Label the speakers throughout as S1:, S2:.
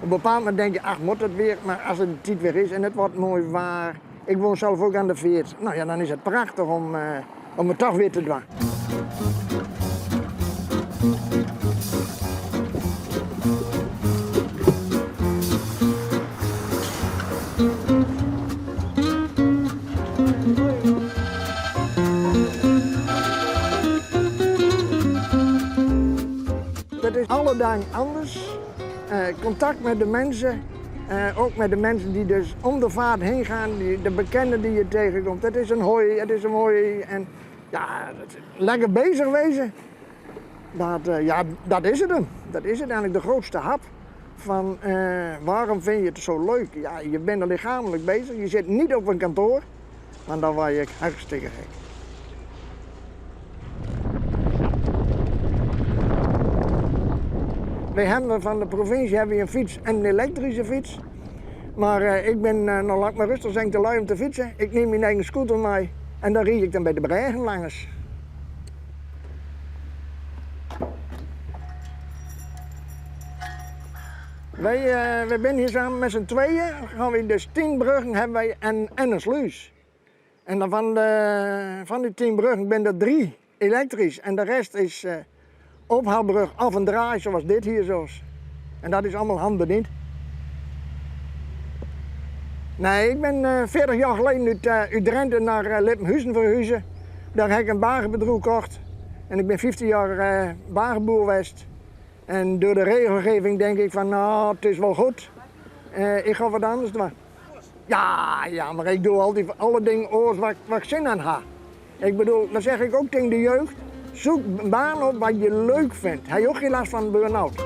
S1: Op een bepaald moment denk je, ach, moet het weer? Maar als het de tijd weer is en het wordt mooi waar. Ik woon zelf ook aan de feart. Nou ja, dan is het prachtig om, om het toch weer te doen. Dat is alle dagen anders. Kontakt met de mensen, ook met de mensen die dus om de vaart heen gaan, die, de bekenden die je tegenkomt. Het is een hoi, het is een hoi. En ja, lekker bezig wezen. Dat, ja, dat is het hem. Dat is het eigenlijk de grootste hap. Van waarom vind je het zo leuk? Ja, je bent er lichamelijk bezig, je zit niet op een kantoor, want dan word je hartstikke gek. Wij hebben van de provincie hebben we een fiets en een elektrische fiets. Maar ik ben, nou laat ik maar rustig zijn, te lui om te fietsen. Ik neem mijn eigen scooter mee en dan rijd ik dan bij de brêgen langs. Wij, wij zijn hier samen met z'n tweeën. Gaan we dus 10 bruggen hebben wij en een sluis. En dan van die 10 bruggen zijn er 3 elektrisch en de rest is ophaalbrug of een draai zoals dit hier zoals. En dat is allemaal handbediend. Nee, ik ben 40 jaar geleden uit Drenthe naar Lippenhuizen verhuizen. Daar heb ik een bagenbedrijf gekocht. En ik ben 15 jaar bagenboer geweest. En door de regelgeving denk ik van, nou, het is wel goed. Ik ga wat anders doen. Ja, ja, maar ik doe altijd alle dingen oors waar ik zin aan heb. Ik bedoel, dat zeg ik ook tegen de jeugd. Zoek een baan op wat je leuk vindt. Hij heeft ook geen last van burn-out.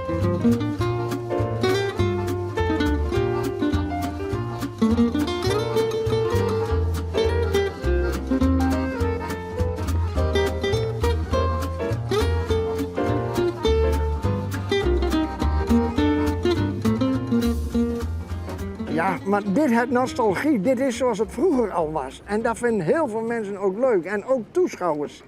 S1: Ja, maar dit het nostalgie, dit is zoals het vroeger al was. En dat vinden heel veel mensen ook leuk. En ook toeschouwers.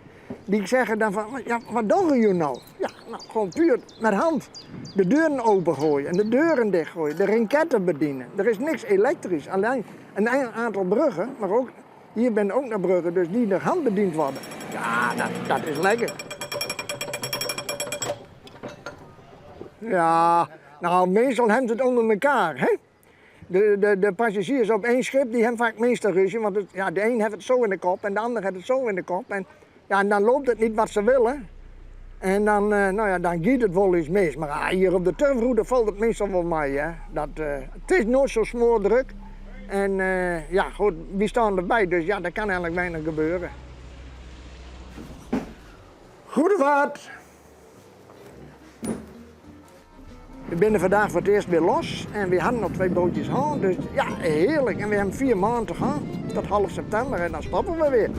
S1: Die zeggen dan van, ja, wat doen jullie nou? Ja, nou, gewoon puur met hand. De deuren opengooien en de deuren dichtgooien, de rinketten bedienen. Er is niks elektrisch, alleen een aantal bruggen, maar ook, hier ben ook nog bruggen, dus die door hand bediend worden. Ja, dat is lekker. Ja, nou, meestal hebben ze het onder elkaar, hè? De passagiers op één schip, die hebben vaak meestal ruzie, want de een heeft het zo in de kop en de ander heeft het zo in de kop. En, ja, en dan loopt het niet wat ze willen. En dan, nou ja, dan gaat het wel eens mis. Maar hier op de Turfroute valt het meestal wel mee. Hè. Het is nooit zo smoordruk. En ja, goed, we staan erbij, dus ja, daar kan eigenlijk weinig gebeuren. Goede vaart! We zijn vandaag voor het eerst weer los en we hadden nog 2 bootjes aan, dus ja, heerlijk. En we hebben 4 maanden te gaan, tot half september en dan stoppen we weer.